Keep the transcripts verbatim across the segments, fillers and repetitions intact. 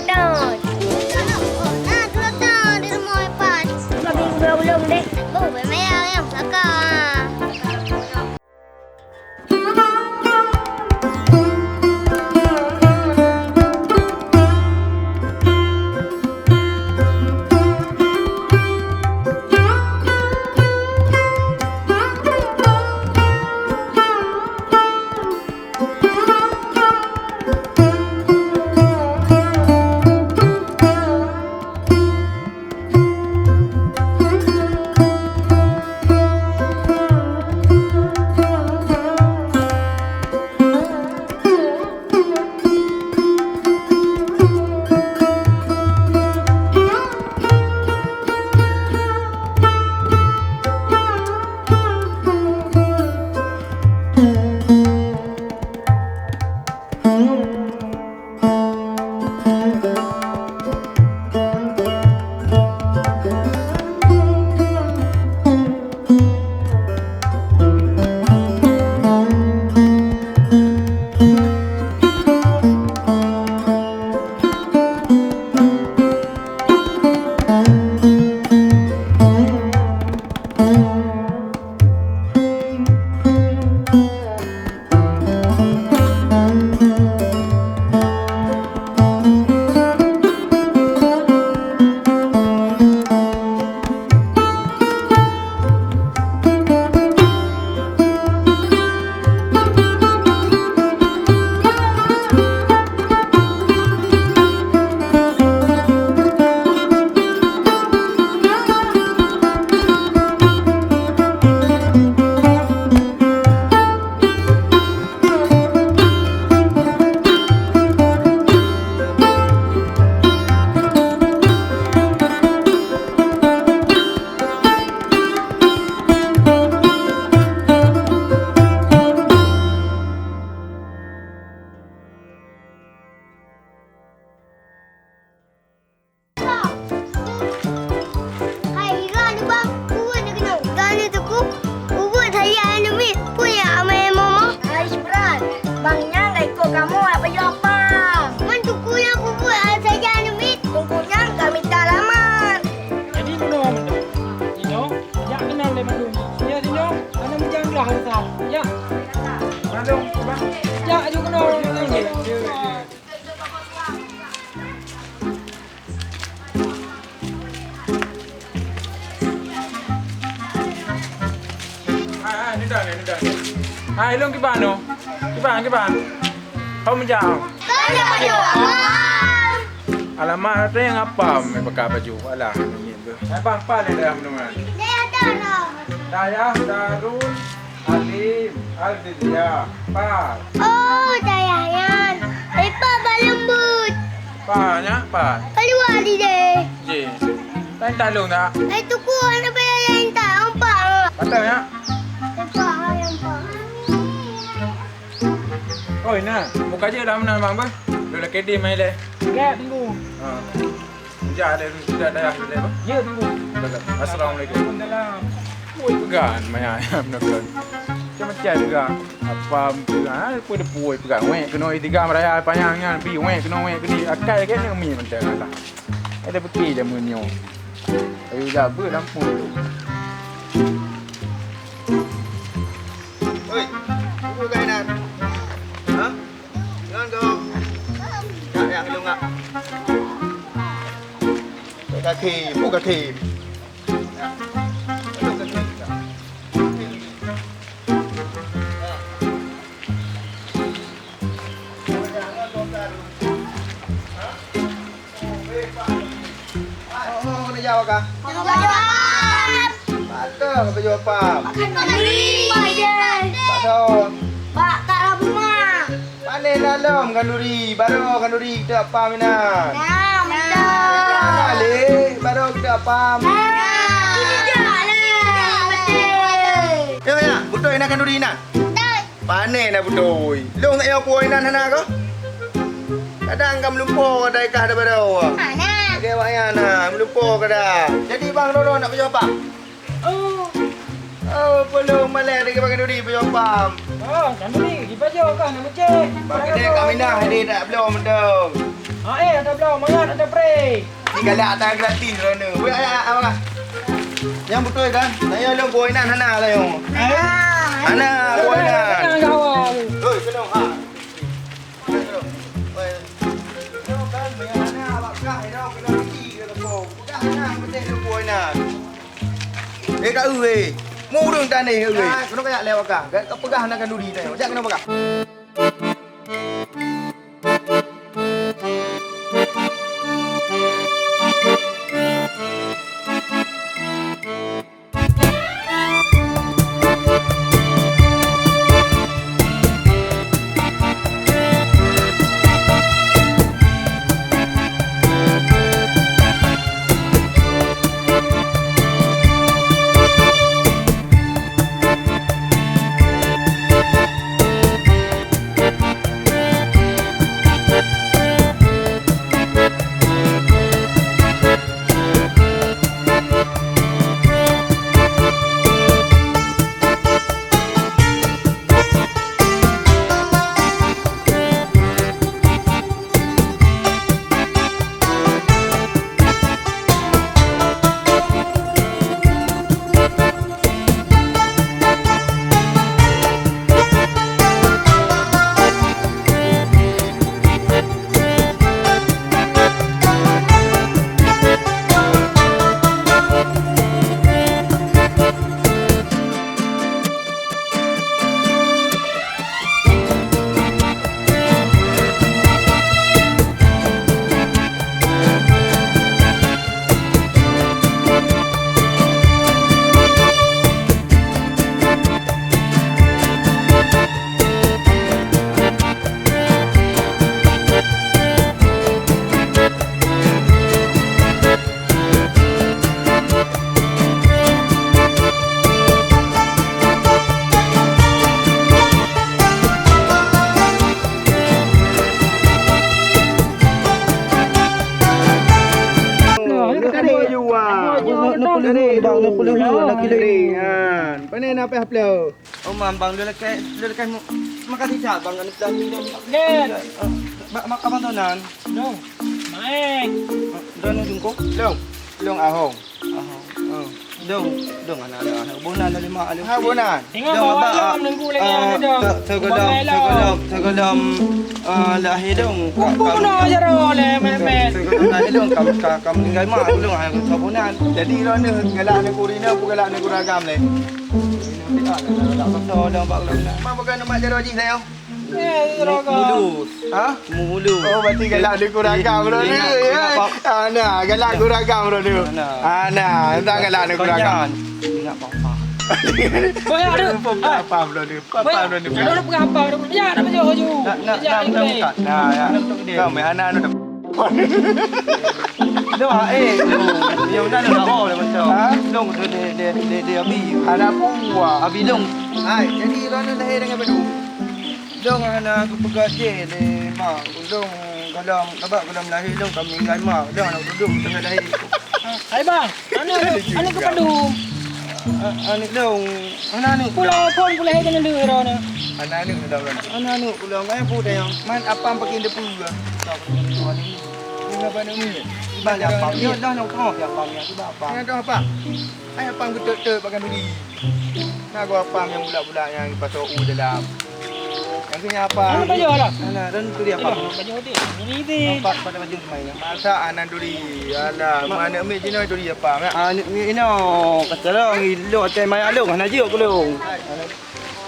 Don. Nah, tu datang di rumah Epan. Lagi dua ulung deh. Oh, memang yang belakang. Hai, Ira, ni bang, uweuet na keunoe. Gani teungku, uweuet saja aneuk miet, peue nyang amai momo? Hai, Syukran, bang nyan ka ikot kamoe, apa yo apa? Man teungku nyang uweuet saja aneuk miet. Teungku nyan ka mita lamat. Jadi, bunoe mantong. Inoe, jak keunan lé mandum. Ya, sinoe, aneuk meujanglah rasa. Ya. Mandum, bang. Jak, aju keunoe. Hai, hai, nida, nida. Hai, lôn kiban nyoe. Kiban, kiban. Hom jam. Alamat, ada nyang apam, pakai baju. Alah, ni tu. Hai, bang, pan ada yang menungan. Dayah Darul. Alim, Al-Dizya, Pat. Oh, dayah nyan. Hai, Pat, Pak Leumbut. Pat, nyak, Pat. Keuluwa di deh. Ji. Laén talong tak? Hai, tuku, hana payah laén tak, Pak. Patah, nyak? Hai, Pak, hai, Pak. Oi, na, muka je lah meunan, bang, beh. Dua lakée deh mai leh. Gak, tunggu. Ha. Sejak ada, sejak ada, ada apa? Ya, tunggu. Assalamualaikum. Waalaikumsalam. Woi, peugah maya ayam nak kan. Macam-macam juga. Apa muka, ha? Apa dia pui peugah. Wek kena tiga meraya payang nyan, pi wek kena wek kena. Akai ke ni mi mentang lah. Ada peti jamu nyo. Ayo jabe lampu tu. Oi, tunggu kainan. Ha? Ngon gom. Yak, yak, ngelung, yak. Kaki, bu kaki. Yak. Kaki, yak. Oh, kena jawab kah? Kena jawab. Patah kena jawab pam. Makan kanduri. Patah. Bak Kak Rabuma. Panen dalam kanduri, baru kanduri kita pam inan. Nah, betul. Balik, baru kita pam. Nah, ini dah lah. Betul. Ya, ya, betul inan kanduri inan. Betul. Panen dah beutôi. Lôn ngon nyoe kuwoe inan hana kah? Kadang ka meulumpoe ka dari kah daripada awak. Hana. Lagèe awak nyan na, meulumpoe ka dah. Jadi bang Roro nak pajoh pam? Oh. Oh, peulông malèe dari bang Duri pajoh pam. Oh, kan Duri, dipajoh kah nak meucéh? Bang Gede ka minah, jadi tak belum beutôi. Ha, eh, ada bloe, mangat ada pré. Ni galak ata gratis droeneuh. Weh, ayah, ayah, ayah. Nyang beutôi kan? Naya lôn bui nan hana lah nyoe. Hana bui nan. Hana gawa. Hoi, keunoe ha. Keunoe. Weh. Keunoe kan, meunyo hana awak peugah, keunoe keunoe biji keu lôn. Peugah hana, beutôi lôn bui nan. Eh, ka eu, eh. Mu ureueng tane, eh. Ah, keunoe kajak lewat ka. Ka peugah hana kanduri tayong. Jak keunoe peugah. Pane na pih pleu? Oh, mam, bang, lôn lakèe, lôn lakèe mu-, makasih that, bang, keuneuk peudong. Nyan. Bak, bak, abang Tonan. Dong. Maeng. Dong ni dungkok. Dong. Dong ahong. Ahong. Oh. Dong, dong anak, anak, anak. Boh nan lima alu. Ha, boh nan. Tengok dong, bawah abang, dong, ah, nunggu lagi, ah, anak dong. Teugodom, teugodom, teugodom, ah, lahé dong. Buku bunoe jaroe lé, mèt-mèt. Teugodom lahé dong, kam, kam, kam tinggai mak dong, ah, boh nan. Jadi, droeneuh galak neuk ureueng inong, peue galak neuk ureueng agam lé? Galak, galak, galak, galak, galak. Mak bukan mak jaroe jih, sayang. Eh, Mu-, Raga. Mulus. Ha? Mulus. Oh, berarti galak di kuragam, bro, ni, ya. Ah, nah, galak kuragam, bro, ni. Ah, nah, entah galak di kuragam. Ingat papa. Boya, aduh. Papa, bro, ni. Papa, bro, ni. Aduh, lu peugah apa, bro? Ya, nak baju, baju. Nak, nak, ya, nak, ini. Nak, nak, ya. Nak, nak, nak. Kau, meh, hana, nak. Dong, ah, eh, dong. Yang dah nak, oh, dah macam. Ha? Dong, dia, dia, dia, dia, dia, Abi. Ada apa? Abi, dong. Hai, jadi, lu ni lahir dengan badu? Dong hana geupeugah jih lé mak ulôn, golom, sabab golom lahé lôn ka meuninggai mak, ulôn aneuk duduk teungoh lahé. Hai bang, aneuk, aneuk keu padum? A-, aneuk lôn, hana aneuk. Pulo phon pulahé keuneuk lheueh droeneuh. Hana aneuk lôn. Hana aneuk ulôn, eh, peue tanyong. Man apam pakai depu ke? Kenapa aneuk ni? Iban apam. Yo, dah nyoe tengok ya apam ya. Iban apam. Kenapa apam? Hai apam geutot-tot pakai duri. Na goe apam nyang bulak-bulak nyang pasoe u dalam. Nyang keu nyan apam. Hana pajoh lah. Hana, dan tu dia apam. Ayolah, pajoh deh. Ini deh. Nampak pada baju main. Masak anan duri. Alah, ma aneuk miet jinoe duri apam, ya? Aneuk miet inoe, kata orang ilo atai mayak long, hana jeuet ke long? Hai, aneuk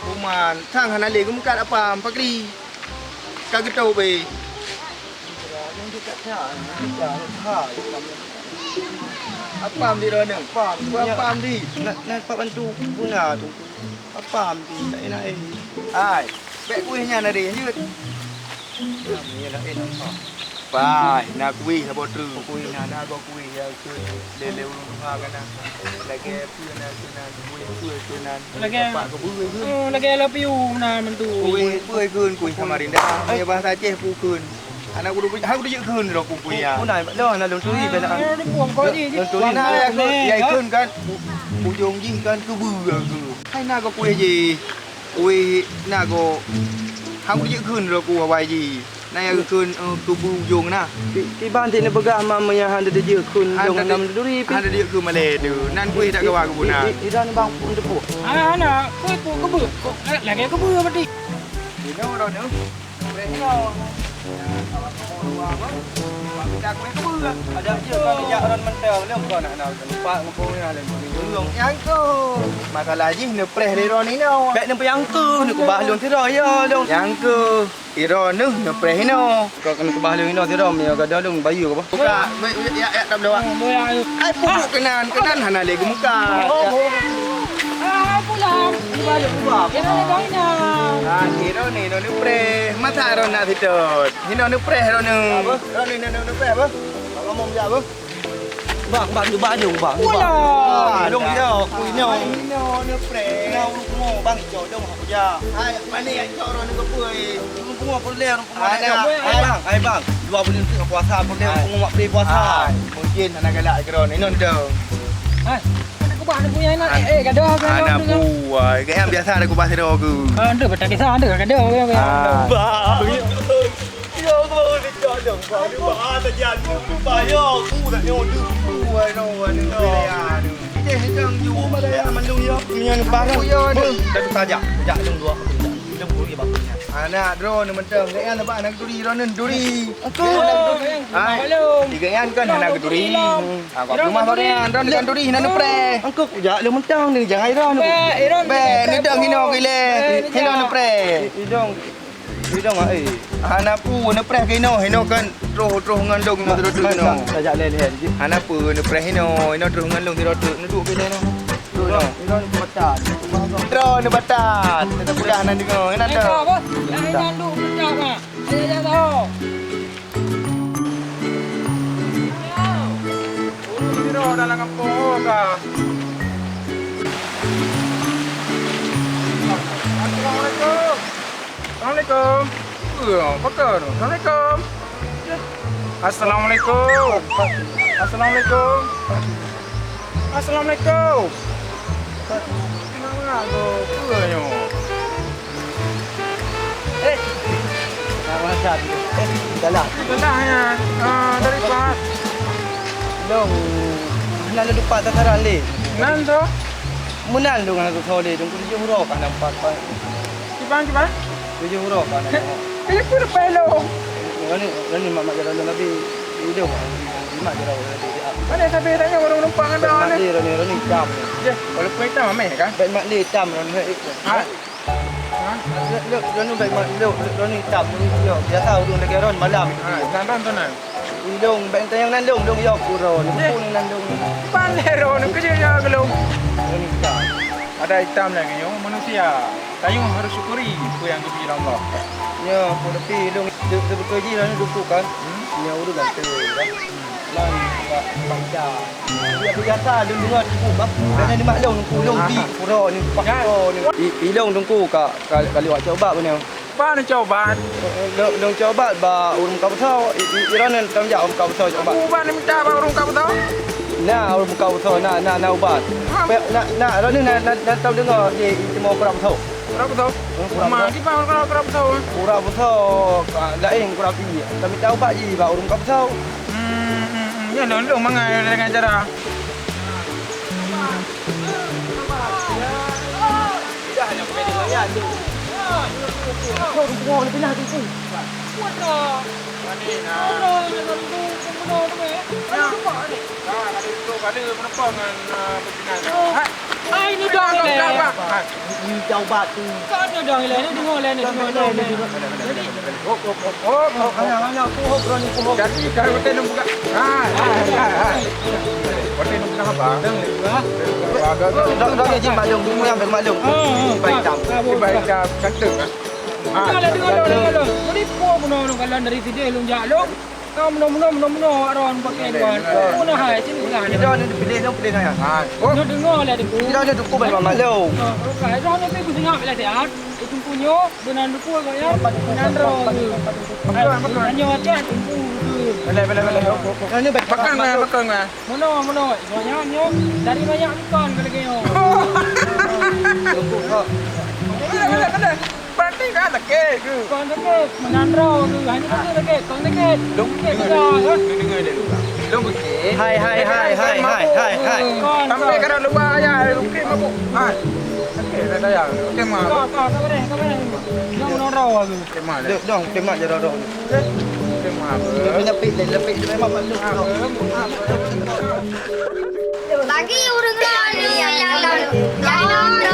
kuman, sang hana lé geumeukat apam, pakri. Ka geutôp, eh. Apam di droeneuh. Apam. Buat apam di. Nak, nak dapat bantu guna tu. Apam di. Tak enak, eh. Hai. Bèk kueh nyan ada jeuet. Nyan laén apam. Pai, na kueh saboh treuk. Kueh na, na goe kueh ya, keu lé-lé ureueng tuha ka na. Lagèe peue na, keu na, kueh peue keu na. Lagèe, dapat keu beureueng keu. Oh, lagèe love you na, mantu. Kueh peue kheun, kueh Samarinda. Eh. Meunyo bahasa Aceh peue kheun. Aneuk guru, ha, guru jeuet kheun lom kuku ya. Puna, lôn, lôn turi bela. Lôn turi. Nah, ya, kheun, ya, kheun kheun kan. U-, ujong jih kan keubeue keu. Hai na goe kueh jih. Kueh na goe. Ha, guru jeuet kheun lom ku awai jih. Na nyang geukheun, eh, keubeue ujong na. Ki-, kiban cit neupeugah ma meunyo hana teujeue kheun dong nam duri pih. Hana teujeue kheun malèe tu. Nan kueh dak gawa keubeue na. I-, i-, idan bang pun teupeue. Hana, hana. Kueh pu keubeue. Kok lagèe keubeue berarti. Inoe dah tu. Kueh inoe. Ada je kan jak ron mentang lom kau nak nak tempat muka ni lalu. Nyang tu. Masalah jih neupreh di ron inoe. Bèk neupeuyang tu, neukeubah lôn sidroe ya lôn. Nyang tu. Sidroe neuh neupreh inoe. Kok keuneuk keubah lôn inoe sidroe, meunyoe gadôh lôn bayeue kah bah? Buka, yak, yak, yak, tak bloe. Oh, boya. Ai pupuk keunan, keunan hana lé geumuka. Oh, oh. Ah, pulang. Ubah lé, ubah. Inoe lé inoe. Ah, sidroe ni, inoe neupreh. Masa droe nak sitot? Inoe neupreh droe ni. Apa? Droe ni, inoe neupreh apa? Pak ngomong jak apa? Bang, bang, jubah aja, bang. Jubah. Alah. Dong dia, aku ini. Ini ni preh. Nah, urut bunga, bang, cok dong aku ja. Hai, mana yang cok orang ni ke pui? Urut bunga pun leh, urut bunga. Hai, bang, hai, bang. Dua bulan tu puasa pun leh, urut bunga mak beli puasa. Hai, mungkin anak galak ke ron. Ini dong. Hai, ada kubah ni punya anak. Eh, eh, gadoh, gadoh. Anak buah. Kan biasa ada kubah sira aku. Ada betak kisah ada gadoh. Ah. Bang. Ya Allah, ni cak dong. Bang, ni bah saja ni. Bah, ya, aku nak nyoe tu. Wai, no, wai, no, wai, ya, ni. Ide hidang ju. Oh, malaya mandung ya. Punya ni barang. Oh, ya, ni. Dah tu saja. Sejak dong dua. Dong dua ya, bang. Anak drone ni mentang. Nak yang nampak anak duri, drone ni duri. Aku. Ha? Tiga yang kan anak duri. Aku cuma barang. Drone dengan duri, nak preh. Aku jak lu mentang ni, jangan drone. Beh, ni dong hino gile. Hino ni preh. Idong. Idong ai. Hana pu neupreh keunoe, hinoe kan troh-troh ngon dong inoe, troh-troh inoe. Tajak lé-lé jih. Hana pu neupreh inoe, inoe troh ngon dong, troh-troh neuduek keunoe. Duek inoe. Inoe neubatat. Troh neubatat. Teupeugah nan deungoe, nan tu. Dah ingat duek peugah, Mak. Ayo, ayo, tahu. Ureueng sidroe dalam gampông ka. Assalamualaikum. Assalamualaikum. Eh, apa kau tu? Assalamualaikum. Assalamualaikum. Assalamualaikum. Assalamualaikum. Kenapa tu? Apa nyoe? Eh. Nama siapa? Eh, salah. Salah ya. Ah, dari Pak. Dong, hana lôn lupa sasaran lé. Nan tu? Meunan dong hana lôn soleh, dong tujoh uroe ka nampak, Pak. Kiban, kiban? Tujoh uroe ka nampak. Kaya pun lepas lo. Lôn ni, lôn ni mak-mak jalan lôn nabi. Idong, mak jalan lôn nabi. Mana sabi tanya orang numpang ada ni? Mak dia, lôn ni, lôn ni hitam. Ya, walaupun hitam ameh kan? Baik mak dia hitam, lôn ni. Ha? Ha? Lôn, lôn, lôn ni baik mak, lôn, lôn, lôn ni hitam, lôn ni hijau. Biasa ureueng lagèe ron malam. Ha, nan ron tu nan. Ilong, bèk tanyong nan dong, dong yok uroe. Eh. Pun nan dong. Pan lé ron, keujeuet ya gelong. Lôn ni hitam. Ada hitam lagi nyoe manusia. Tanyoe harus syukuri apa yang diberi Allah. Ya, tapi ilong, se-, sebetul jih lôn ni duku kan. Hmm? Ya, ureueng ganteng kan. Lôn bak, bak ija. Biasa lôn deungoe teungku bah. Bukan ni mak lôn teungku, lôn di pura ni, pak pura ni. I-, ilong teungku ka, ka, ka liwat cok ubat beuna. Bah neucok ubat. Lôn, lôn cok ubat bak ureueng muka beuso. I, i, iran tam jak ureueng muka beuso cok ubat. Ubat ni minta bak ureueng muka beuso? Na ureueng muka beuso, na, na, na ubat. Pe-, na, na, lôn ni na, na, na tam deungoe di, di timoh kura beuso. Kura beuso? Hmm, kura beuso. Kiban kura, kura beuso? Kura beuso, ka, laén kura pi. Tam minta ubat jih bak ureueng muka beuso. Hmm, hmm, hmm. Ya, lôn, lôn mangai dengan cara. Hai, ini dong ilèe. Ini taubat tu. Kau ada dong ilèe, ni deungoe lé, ni deungoe lé. Jadi, hop, hop, hop, hop, hop. Jadi, kalau kita nunggu kat, hai, hai, hai, hai. Kita nunggu kat apa? Dah, dah, dah, jin maklum, semua yang bermaklum. Baik tam. Baik tam, kata. Ha. Dengar lah, dengar lah, dengar lah. Jadi, pun bunoe lôn kalon dari sini, lôn jak lôn. Ka meunoe-meunoe, meunoe-meunoe, aron pakai dua. Meunoe hai, sini lah. Kita ada pilih, dong pilih saya. Ha. Nyoe deungoe lah, Teungku. Kita ada duku bak maklum. Ha, bukan. Dah ada pergi singgah bila sihat. Itu punya, benar duku agak ya. Benar roh. Betul, betul. Tanya macam Teungku. Boleh, boleh, boleh. Ini baik. Bakang lah, bakang lah. Meunoe, meunoe. Banyak nyoe. Dari banyak bukan kalau kayak nyoe. Teungku, kok. Boleh, boleh, boleh. Berarti Kan sakét ke? Kon sakét, meunan droe tu. Hanya tu sakét, kon sakét. Dong sakét juga, kan? Dengar dia dulu. Dong sakét. Hai, hai, hai, hai, hai, hai, hai. Kon, sampai kon. Kada lupa ya, oke mabuk. Ha. Sakét dah saya. Oke mah. Kau, kau, sabar deh, sabar deh. Jangan meunan droe tu. Oke mah. Dong, dong, oke mah je dong. Oke mah. Dia punya pit deh, lebih dia memang masuk. Lagi ureueng lain yang lain. Yang lain.